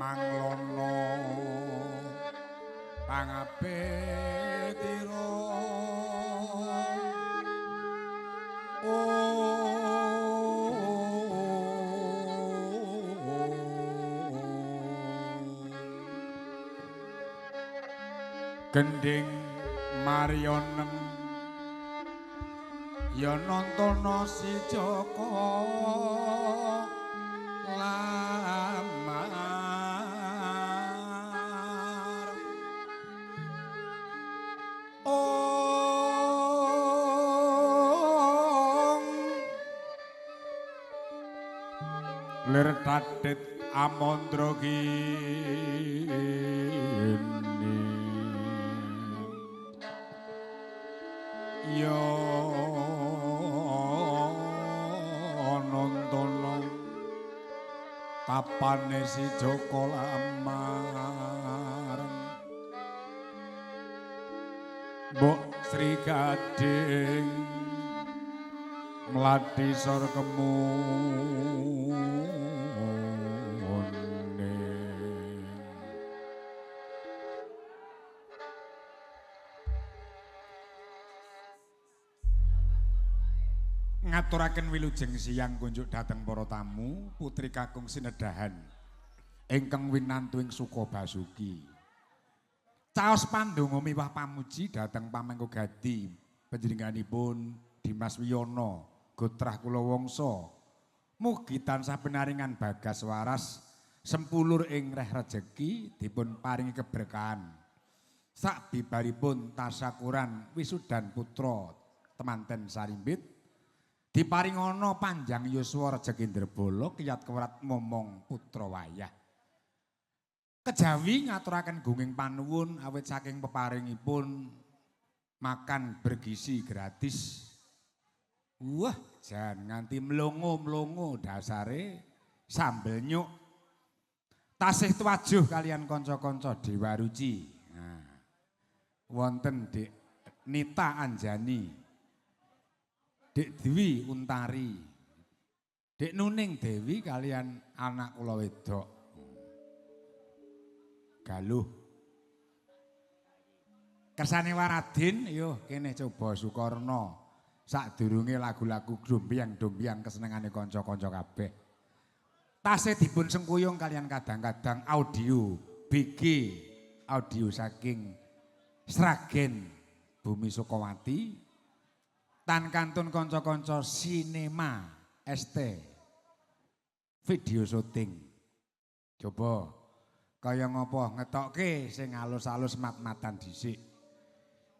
Manglono pangapetira. Gending Marioneng ya nontono si Joko Lamar. Ong lir tatit amandra kini ya nontono tapane si Joko Lamar. Mbok Sri Gading mlati sor kemune. Ngaturaken wilujeng siang kunjuk dhateng para tamu putri kakung sinedahan ingkang winantu ing Sukabasuki. Caos pandonga miwah pamuji dhateng pamengku gati panjenenganipun Dimas Wiyono Gotrah Kulawangsa. Mugi tansah pinaringan bagas waras sempulur ing reh rejeki dipun paringi keberkahan. Sakbibaripun tasakuran wisudan putra temanten sarimbit diparingana panjang yuswa rejeki ndrebala kiyat kewrat momong putra wayah. Kejawi ngaturaken gunging panuwun awit saking peparingipun makan bergizi gratis. Wah, jan nganti mlongo-mlongo dasare sambel nyuk. Tasih tuwajuh kalian kanca-kanca Dewa Ruci. Nah, wonten Dik Nita Anjani, Dik Dwi Untari, Dik Nuning Dewi kalian anak kula wedok Galuh. Kersane Waradin, yo kene coba Sukarna sadurunge lagu-lagu dombyang-dombyang kesenengane kanca-kanca kabeh. Tasih dipun sengkuyung kalian kadang-kadang audio BG audio saking Sragen Bumi Sukawati tan kantun kanca-kanca sinema ST video syuting. Coba kaya ngopo ngetokke sing alus-alus mat-matan dhisik.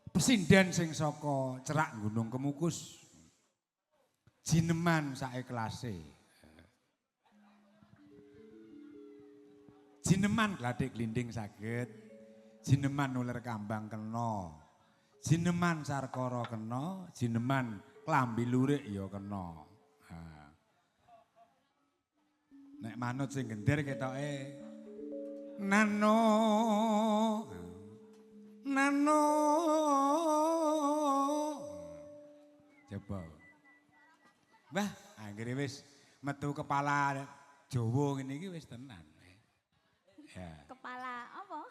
Pesinden sing saka cerak Gunung Kemukus. Jineman saeklase. Jineman glathik glinding saged, jineman uler kambang kena. Jineman sarkara kena, jineman klambi lurik ya kena. Ha. Nek manut sing gender ketoke nano nano. Coba. Wah, akhirnya wis metu kepala Jawa ngene iki wis tenan. Ya. Kepala apa?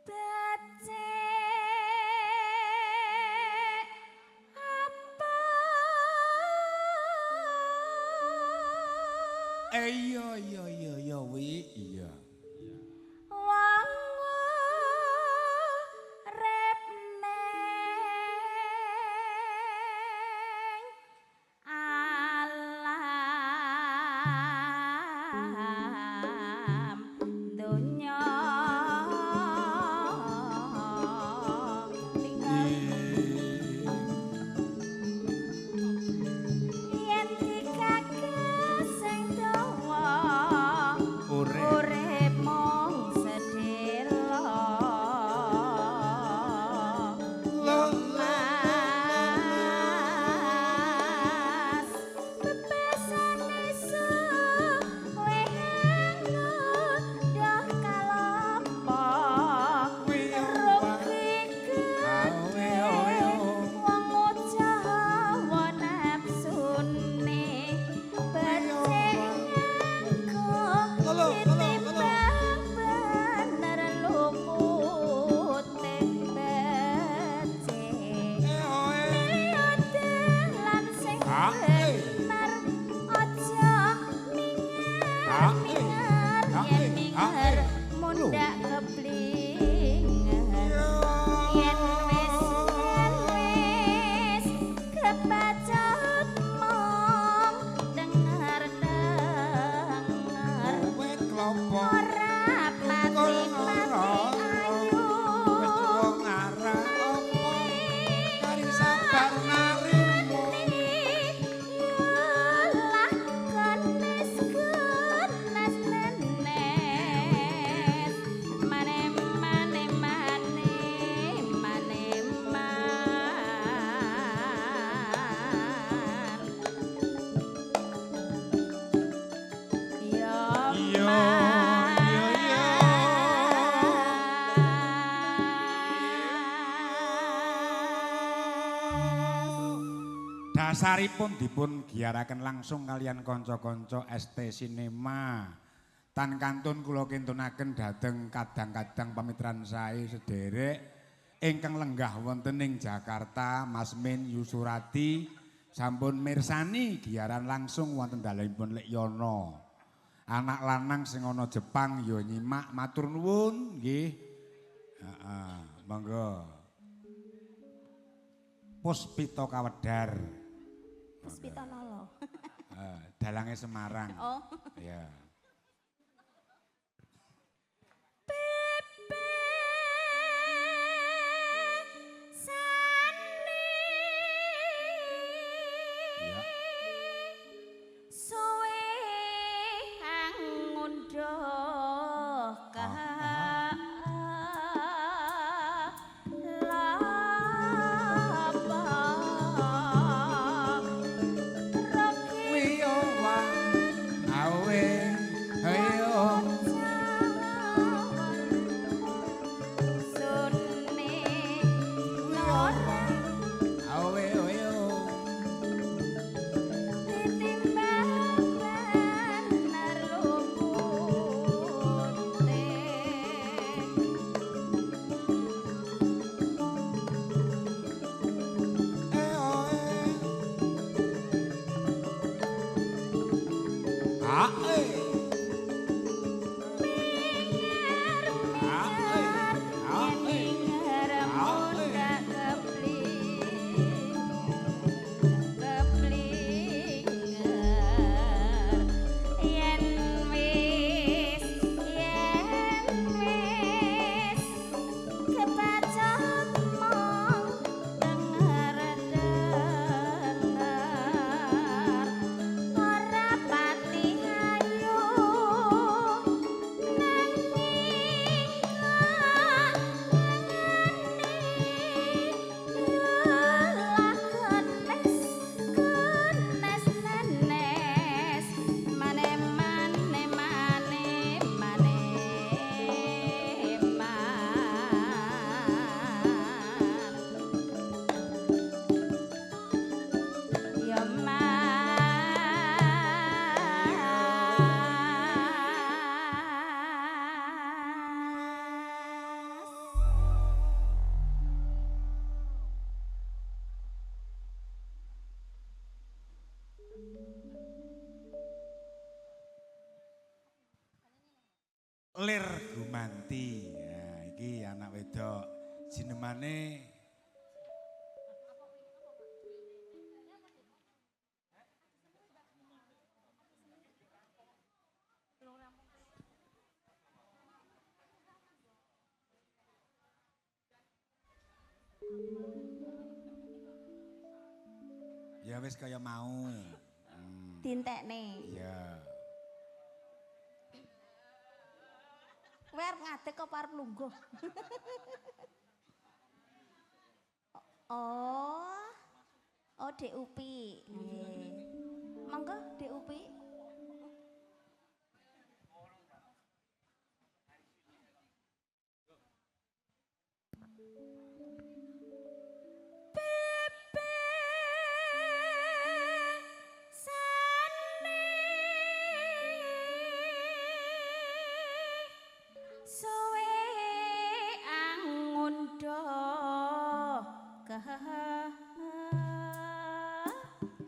Becik apa? Iya iya iya iya wi iya. Wong urip ning alam donya tinggal yen dikagas sing dawa Urip. Dasaripun dipun giyaraken langsung kalian kanca-kanca ST Cinema. Tan kantun kula kintunaken dhateng kadang-kadang pamitran sae sederek ingkang lenggah wonten ing Jakarta, Mas Min Yusurati sampun mirsani giyaran langsung wonten dalemipun Lek Yono. Anak lanang sing ana Jepang ya nyimak, matur nuwun nggih. Heeh, monggo. Puspita Kawedar. Puspita Nolo. Dalange Semarang. Oh. Iya. Iya. Suwe angunduh Lir Gumanti. Nah, iki anak wedok jinemane ya wis kaya mau. Dintekne. Iya. Kowe arep ngadeg apa arep lungguh? Oh. Oh, Dek Upi. Nggih. Monggo Dek Upi.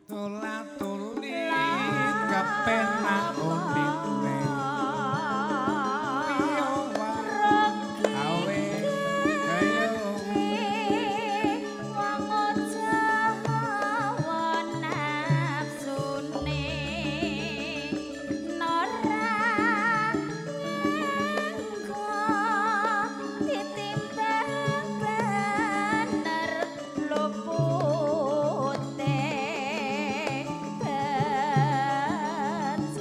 Tola-tuli kepenak unine. Awe ayo wong aja nafsune nora nggo ditimbang bener lupute bejo.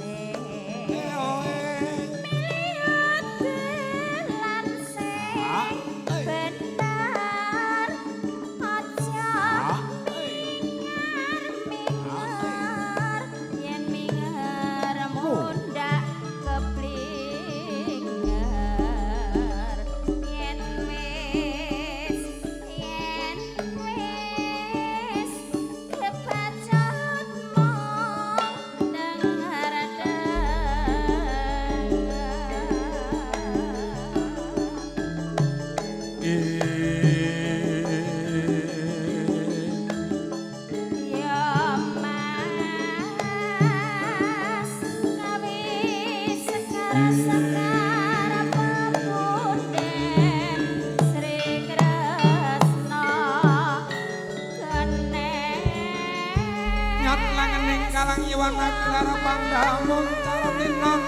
Gelar pandamun caratinon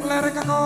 ler kekonang.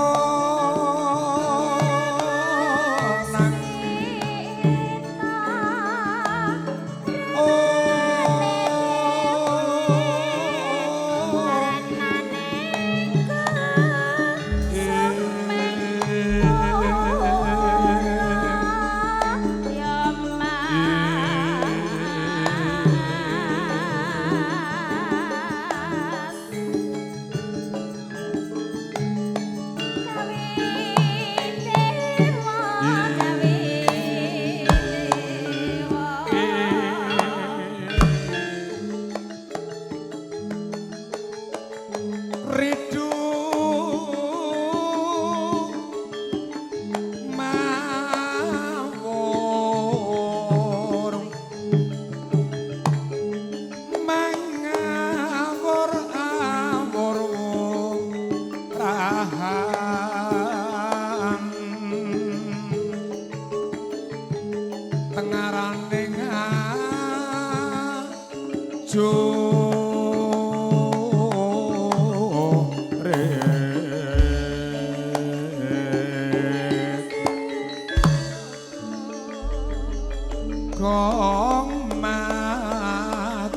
Gong maguru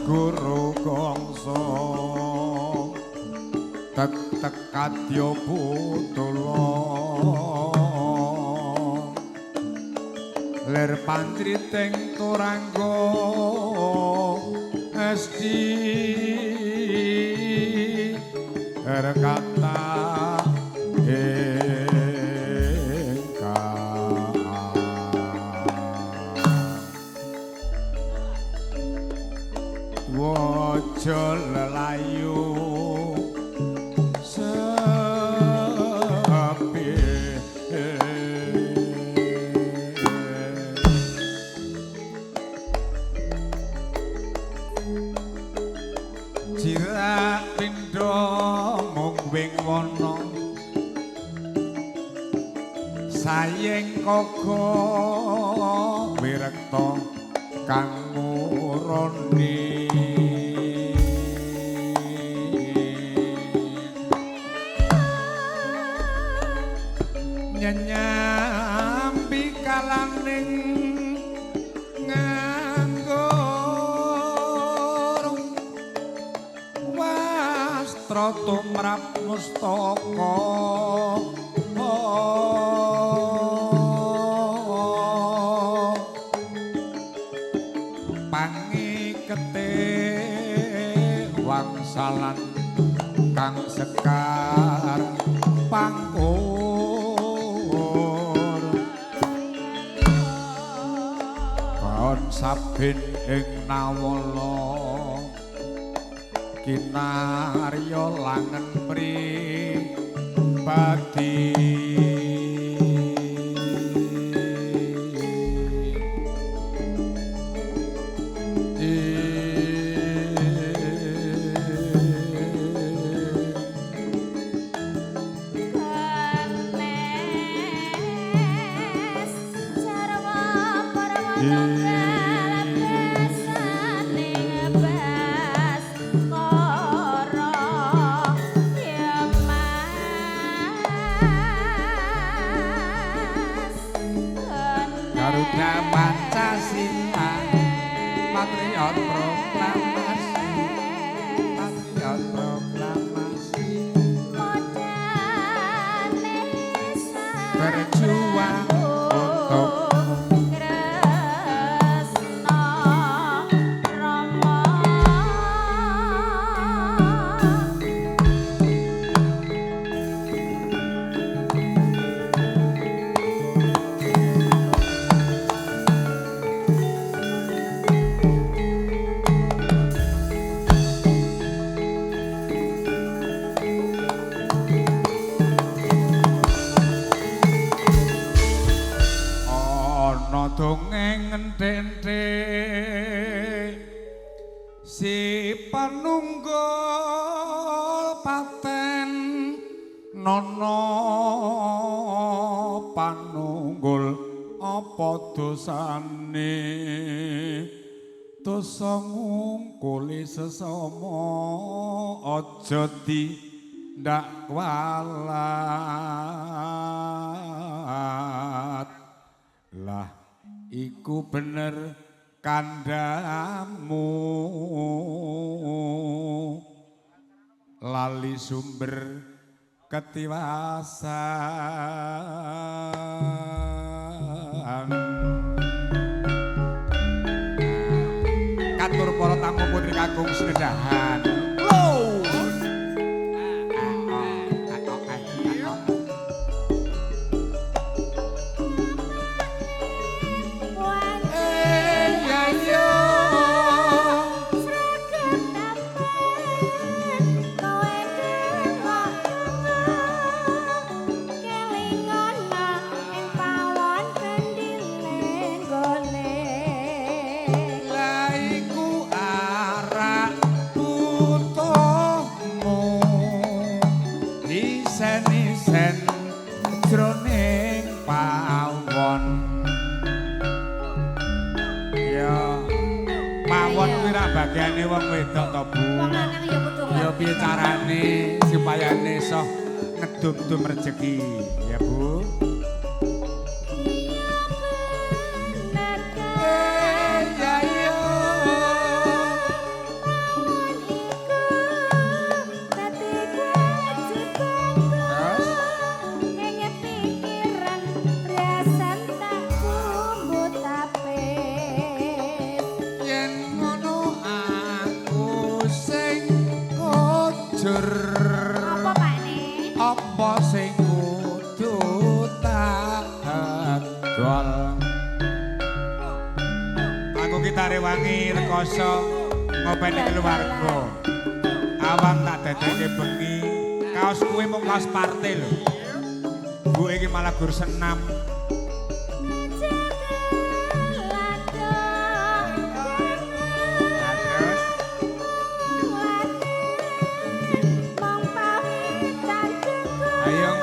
gongso tetek kadya putula lir pancriting turangga esti erkata waja lelayu sepi. Jirak pindha mung wing wana sayeng kaga wirekta kang murani. Nyambi kalaning nganggur wastra tumrap mustaka pangikete wangsalan kang sekar pangkur sabin ing nawala kinarya langen pribadi. Garuda Pancasila, patriot proklamasi, patriot proklamasi, berjuang untuk Kresna Rama. Ana dongeng enthik-enthik si panunggul paten nono panunggul apa dosane Dosa ngungkuli sesama aja tindak kualat. Lah iku bener kandhamu lali sumber ketiwasan. Katur para tamu putri kakung sinedahan. Jroning pawon. Ya, pawon kuwi ra bagiane wong wedok to, Bu. Wong lanang ya kudu ngerti. Ya piye carane supaya iso ngedum-dum rejeki, ya Bu. Apa sing kudu tak dol? Aku ki tarewangi rekoso ngopeni keluarga. Awang tak dadeke bengi. Kaos kuwi mung kaos parte lho. Bu iki malah gur senam.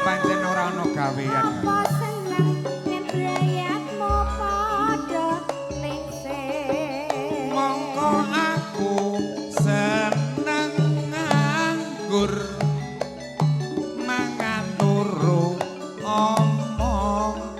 Pancen ora ana gawean. Apa seneng yen brayatmu padha lingsir. Mongko aku seneng nganggur mangan turu omong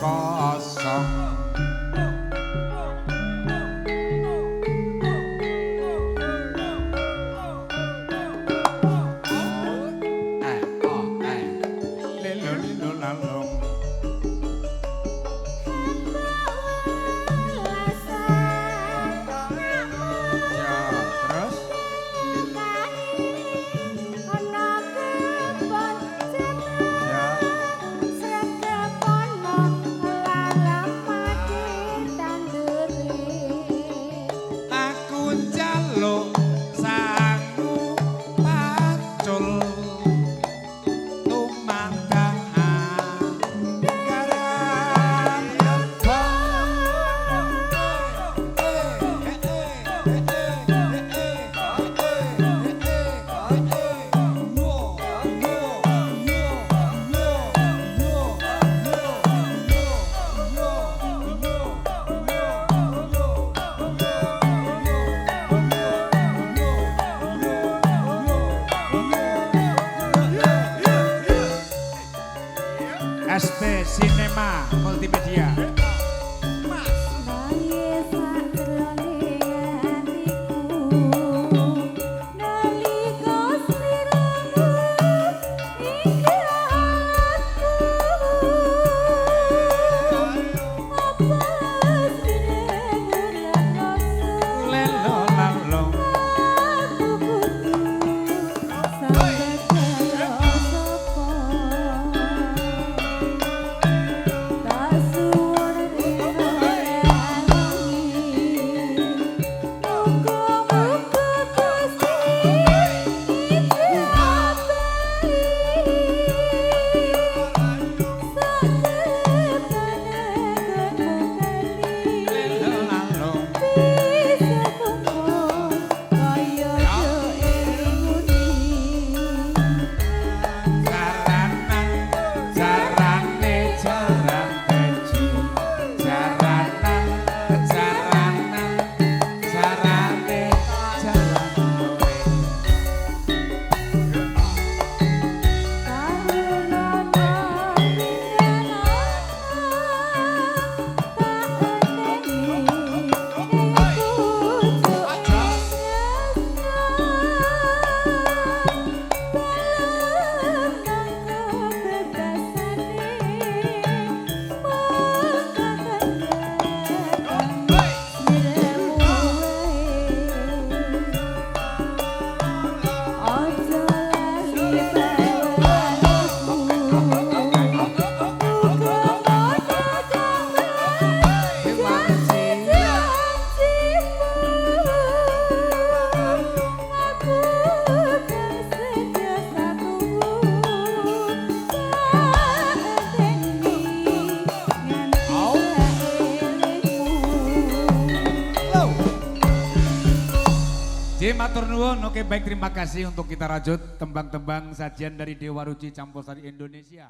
J matur nuwun. Oke baik, terima kasih untuk kita rajut tembang-tembang sajian dari Dewa Ruci Campursari Indonesia.